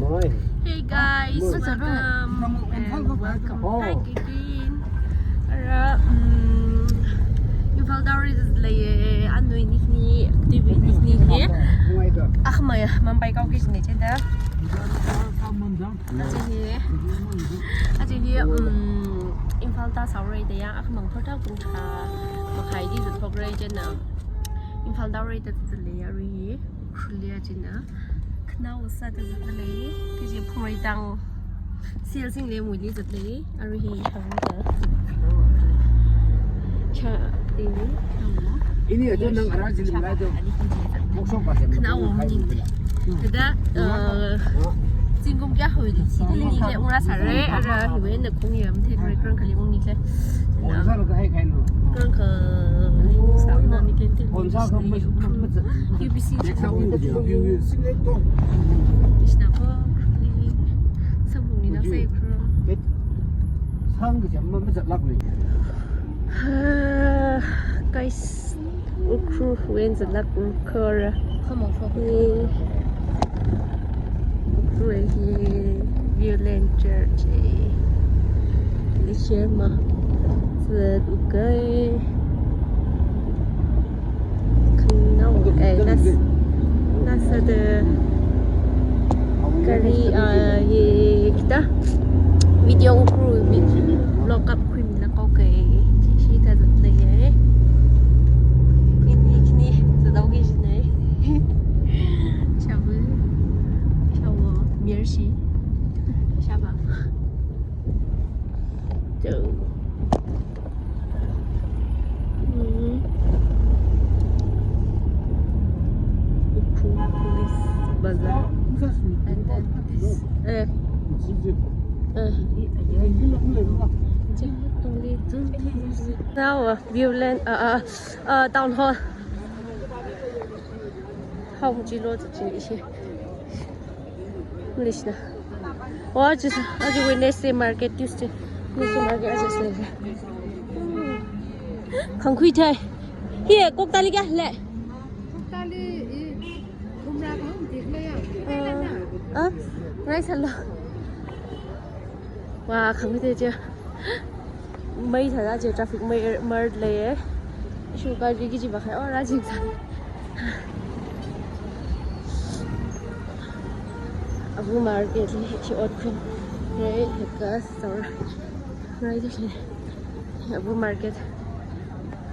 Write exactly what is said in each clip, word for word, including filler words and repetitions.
Hey guys, welcome and welcome back again. Ara, mm, Imphal Tower is lei, anui nikni, T V nikni. Akhama Mumbai kau kis ne cheda. Aja hi, aja hi, mm, Imphal ta saurei da ya, akhamang thotha pung tharā makhai di zatthok rei chena. Imphal Tower da lei arui hi, Ukhrul li chena. Khanao sāda zatlei, kaji phungrei tang, sales sing le mui li zatlei, arui hi shang da. Sha, tini, shang mo. Ini aja nang ara jili malai do. Mokshong pa sem. Khanao wong ning. Kada, eh, zingkum kayā hoi li, sili ni le ung rāsāra, ara hiwui eina khong yam the, kharang khali ung ni le. Kharang khali ung sāna ni le. U B C. Krishna ko, samphang ni na sai kro. Sang kacham ma mazatlak ni. Guys, Ukhrul wui eina zatlak Ukhrul. Ukhrul hi Viewland Church e. Li share ma. Zat ukai. Khanao, eh, nas, nasa da kari, ah, ye kita video Ukhrul vlog kap khuimina ko kai. Shi ta zat lei ye. Kini, kini, zat dao ki shi ne. Shabu, shawo, mirshi, shaba. So, mm. Ukhrul Police Bazar. And then this, eh, eh. Now, uh, Viewland, uh, uh, uh, Town Hall. How much you load it? English na. Oh, just, aja Wednesday market, Tuesday. Tuesday market, aja sile. Khangkhui thai. Hi, kok tali kya le? Kok tali, i, kumra khang dik le ya. Uh, ah, rice hello. Wa, khangkhui thai je. Mei thāda je traffic mei mar lei e. Shu kari ki ji ba khai, oh, rajik sa. Abu market li chi ot khum. Rei, heka, sor. Rei, de le. Abu market.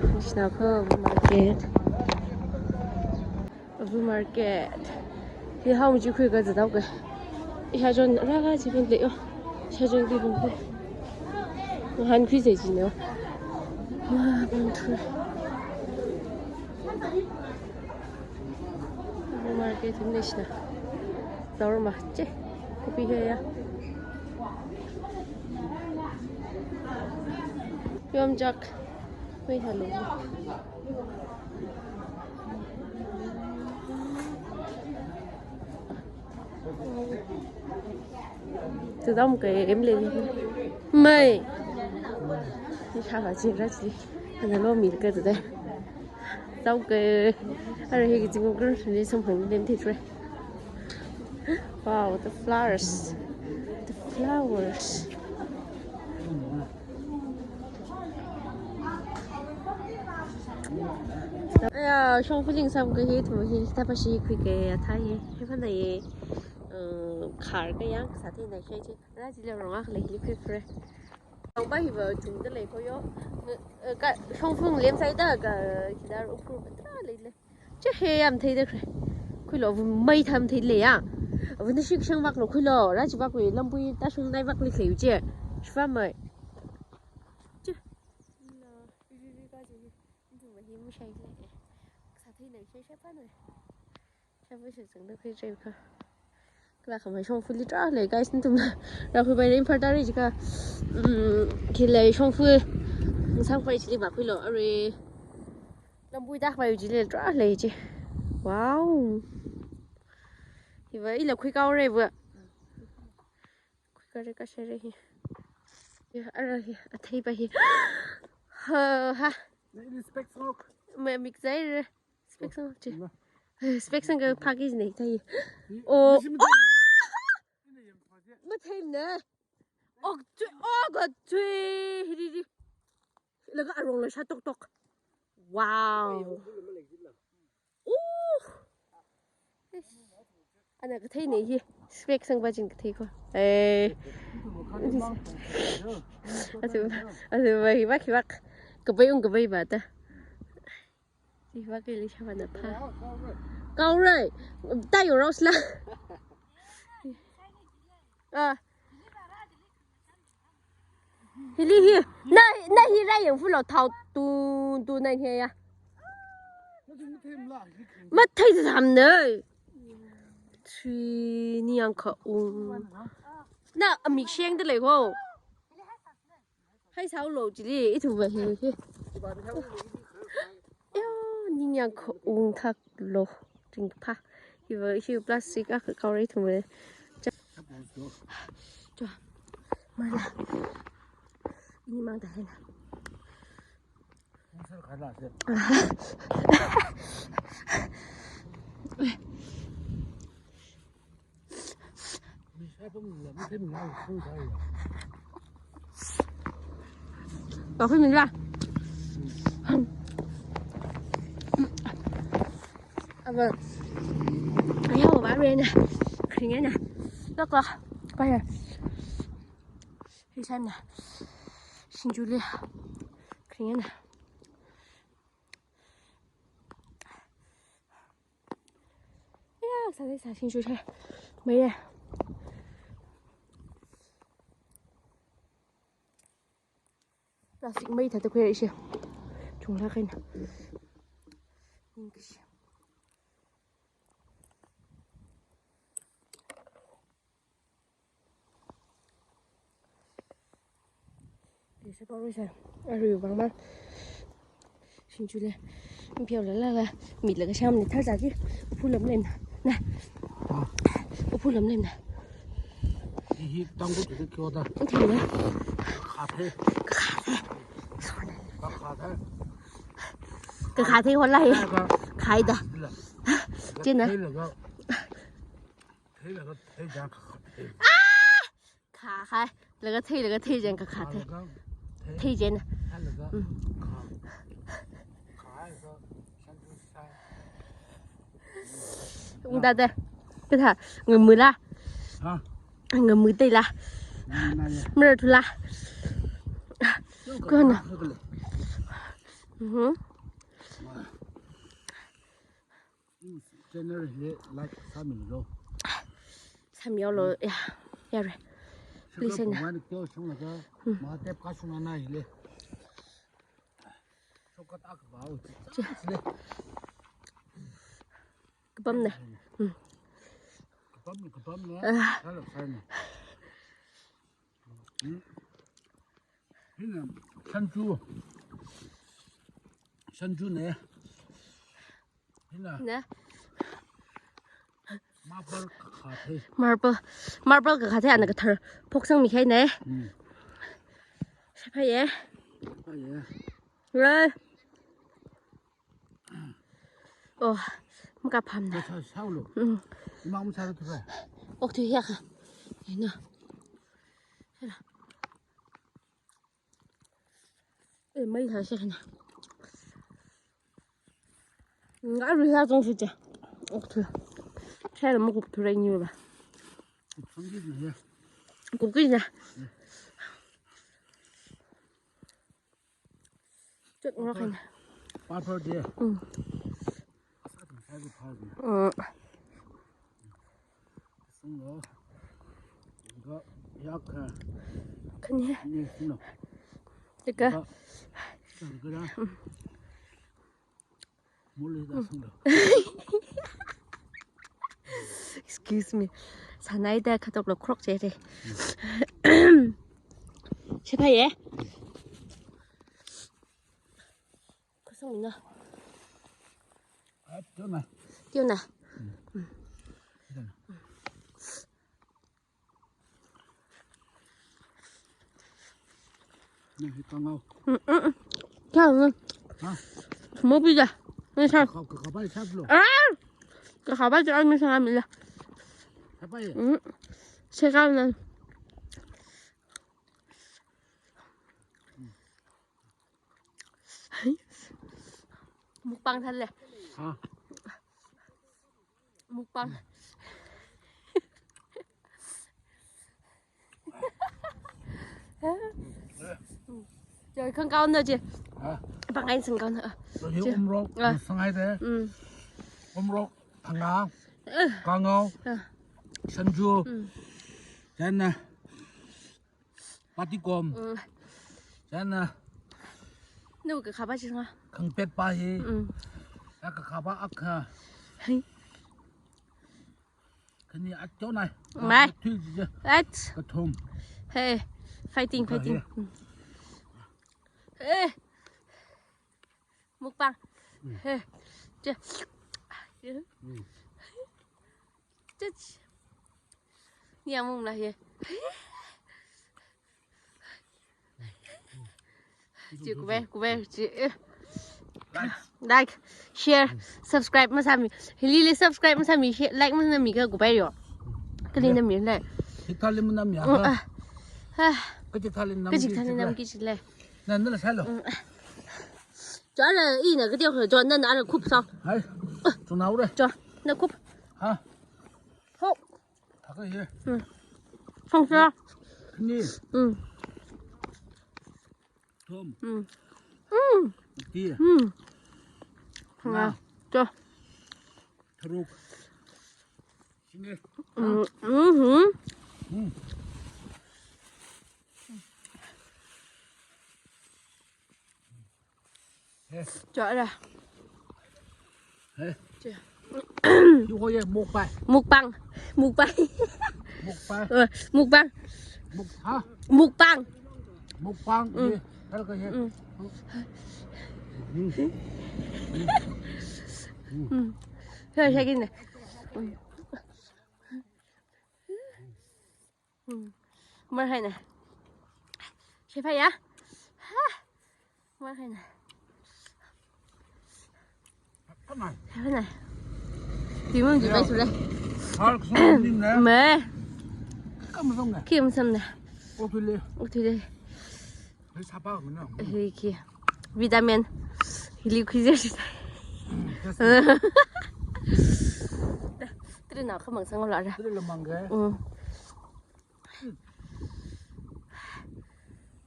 Krishna ko Abu market. Abu market. Hi how much you could get it, okay? Hi, John, ra, ra, chi bun le, oh. Hi, John, di bun le. Han khui se chi ne. Wa, bun thu. Abu market English na. Zaur ma, che. Kopi he ya. Yom jak. Wei, hello. Tudam ke em le. Mai. Ni kha ba ji ra ji. Ana lo mi ke de. Tau ke. Ara hi ki jing ko ni samphang dem thi tre. Wow, the flowers. The flowers. Aya, shongfa lingsam kahi thu hi, thapa shi khuike, athā hi, hi phana ye, uh, khar kayang, sāthei na shai chi, ra chi le rong ak le hi khui khui. Tangba hiva chungda lei ko yo, uh, ka shongfa lem sai da ka, kidar Ukhrul ba tra lei le. Che he yam thei da kre. Khuilo, vun mai tham thei le ya. Vun shi shang vak lo khuilo, ra chi vak lo, lampui ta shung nai vak le khlei u che. Shwa mai. Che. Na, vi, vi, vi, ka che. Ndu ma hi mu shai le. Sāthei na shai shai pa na. Shai pa shai zang da khui che ka. Kala khamai shongfa li tra lei, guys, nathum la. Ra khui bai rin phar ta ri jika. Mm, khi lei shongfa. Sang pai chili ba khuilo, are. Lampui tak bai u chili tra lei chi. Wow. Hiva ila khui kau re va. Khui kau re ka share hi. Ya, ara hi, athei ba hi. Ha, ha. Ini specs ngok. Ma mik zai re. Specs ngok chi. Na. Specs ngok phaki nei thai. Ni, oh. Ni sim. Oh! Ne. Ok, tui, ok, tui, hiri, hiri. Laga arong la sha tok tok. Wow. Uh. Ana kathei nei hi. Spec sangpa china kathei ko. Eh. Asu, asu, bai, bak, bak. Kapai ung, kapai ba ta. Iva kei lei shava na pha. Kaorai. Tai yo Rose la. Ah. Hili hi. Na, na hi rai yang fulo thao tu, tu na hi ya. Mathei zam ne. Tui ni yang kha ung. Na amik sheng de lei ko. Hai sao lo chili, ithumva hi, hi. Yo, ning yang kha ung thak lo, ting pha. Hiva, hi plastic a kha kaorai ithumva. Cha. Cha. Mala. Ni mang ta hai na. Kaophei mila. Ava. Ayau ba re na. Kring na. Loko. Ba ya. Hi san na. Singju li. Kring na. Ya, sa dai sa singju sha. Mai ya. Plastic mai thāda khuirai shi. Chungla kaina. Ning kashi. Desa pa wisa, arui bang ma. Singju le. Mpheo la la la. Mi la kasham ni thar sa ji. Uphu lam lem na. Na. Ah. Uphu lam lem na. Hi, hi, tang ko tu kyo da. Uphu lam. Kha the. Kha the. Kha the. Kha the wala hi. Khai da. China. Thei laga, thei laga, thei jang kha the. Ah! Kha khai. Laga thei, laga thei jang kha the. Laga thei. Thei jang. Laga. Mm. Kha. Kha hai sa, shan tu sai. Ung da da. Ka tha, ngamui la. Ha? Ngamui tei la. Ngamui na ya. Mara thu la. Yo, ka kona. Kha le. Mhm. Wa. Channel hi like sāmi lo. Sāmi lo, ya, yare. Please, na. Shaka pungwan kyo shung laga, hmm, ma tep ka shung na hi le. Shortcut ak ba o. Chi. Chi le. Kapam na. Hmm. Kapam, kapam na. Ah. Sāla sāna. Hmm. Hina, shanju. Shanju ne. Hina. Ne? Marble kakha thei. Marble. Marble kakha thei, ana kathar. Phoksang mi khai ne. Hmm. Shapha ye. Shapha ye. Rai. Oh, maka pham na. Sa, sa lo. Mm. Ima um sa tu ra. Ok, tu ya ka. Ina. Eh, mai ha shi na. Nga ru ha zong shi ja. Ok, tu. Sa lo mo kup tu ra ni ba. Kup sang ji na ya. Kup ki na. Mm. Chut, ngok kaina. Purple de. Mm. Sa tung sa gu pha gu. Mm. Sung lo. Ga yak ha. Khani. Ni sung lo. Teka. Ga. Sung ga. Mm. Mole da sung lo. Excuse me. Sanai da khatok lo krok che re. Shapha ye. Khosong na. Ah, tiona. Tiona. Hmm. Tiona. Nang hi kangau. Mm, mm, mm. Kya na? Ha? Mo pi ja. Ni sa. Ka, ka, ka bai sa lo. Ah! Ka, ka bai ja, ni sa mi la. Ka bai. Mm. Se ka na. Mukbang thāle. Ha. Mukbang. Chieina khangkaona chi. Ha. Pāngai singkaona. Chi. Umrok, ah, sāngai de. Mm. Umrok, phangā, eh, kangao, ah, shanju. Mm. Chieina, patikom. Mm. Chieina, nu kakhapa chi nga. Khangpetpa hi. Mm. Ya kakhapa akha. Hai. Khani achonai. Mai. Thui chi. At. Kathum. Hey, fighting, ka fighting. Hi. Mm. Hey. Mukbang. Mm. Hey. Che. Mm. Che. Ni amum la ye. Chi kuwe, kuwe, chi, eh. Like, share, subscribe masāmi. Hilili subscribe masāmi, share, like masāmi ka kuwe yo. Kali nami le. Hithāli manami ya. Mm, ah. Ah. Kaji thāli nam. Kaji thāli nam ki chi le. Nan nala sālo. Mm, ah. Chieina ina kaji ho, chieina nana khup sa. Hai. Chunau re. Chieina khup. Ha. Ho. Thakha ye. Mm. Thong sa. Ni. Mm. Thum. Mm. Mm. Ti. Mm. Nga. Nga. Cho. Tharuk. Sine. Mm. Mm-hmm. Mm. He. Cho ra. He. Cho. Yu ho ye mukbang. Mukbang. Mukbang. Mukbang. Eh, mukbang. Muk-, ha? Mukbang. Mukbang. Mm. Ye. Hal ka ye. Mm. Mm. Mm. He, he, gini. Mm. Hmm. Mar hai na. Shefa ya? Ha. Mar hai na. Come on. Hai na. Timung ji bai sule. Har ksung nim na. Me. Kam sung na. Kim sam na. O thui le. O thui le. Hei sapa mina. Hei ki. Vitamin. Hili khuize shi. Yes. Tri na khamang sang la ra. Tri la mang ge. Mm.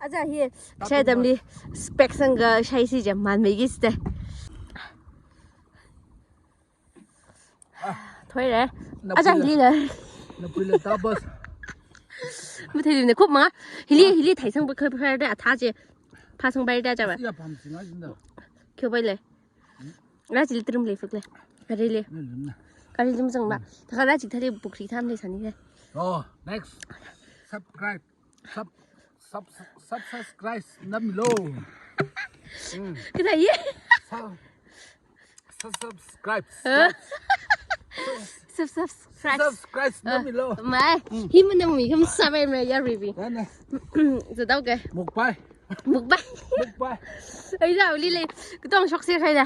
Aja hi, shai damli spec sangga shai si jam man me giste. Ah. Thoire. Aja hili le. Na pui le tabas. Mu thei ne khup ma. Hili, hili thai sang ba khar khar da tha je. Pha sang bai da ja ba. Ya pam singa jinda. Kyo bai le. Rajili trum le fuk le. Kari le. Kari lim zang ba. Taka raji thali bukri tham le sani le. Oh, next. Subscribe. Sub, sub, sub, subscribe namilo. Hmm. Kita ye. Sub, sub, subscribe. Huh? Sub, subscribe. Subscribe namilo. Mai. Hmm. Hi mana mi kam sabai mai ya ribi. Na na. Zadau ke. Mukbang. Mukbang. Mukbang. Ai, ra, uli le. Kutong shok se khai da.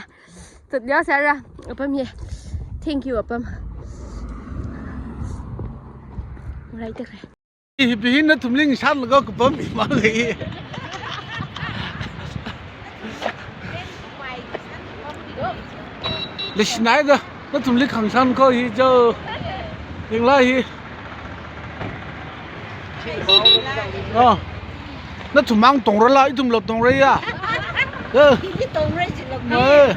Tut ya sa ra. Apam ye. Thank you, apam. Right, okay. Hi, hi nathumli ngashan laga kupam mi mang hi. Leishinai da, nathumli khangashan ko hi jo. Yangla hi. Oh. Nathum mang tongra la, ithum lo tongra ya. Eh. Ithum tongra ji lo. Eh.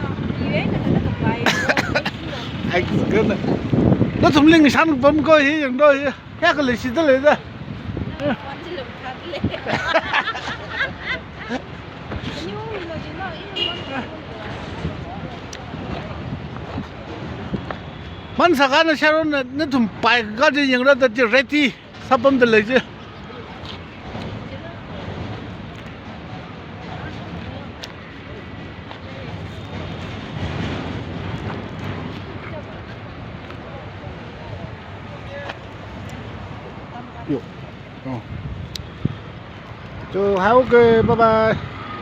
Ai, gana. Nathumli ngashan pam ko hi, yangdo hi. Kayākha leishida lei da. Man sākana Sharon na, nathum pai ka je yangra da je ready. Sāpamda lei je. Yo. Oh. So, okay, bye bye.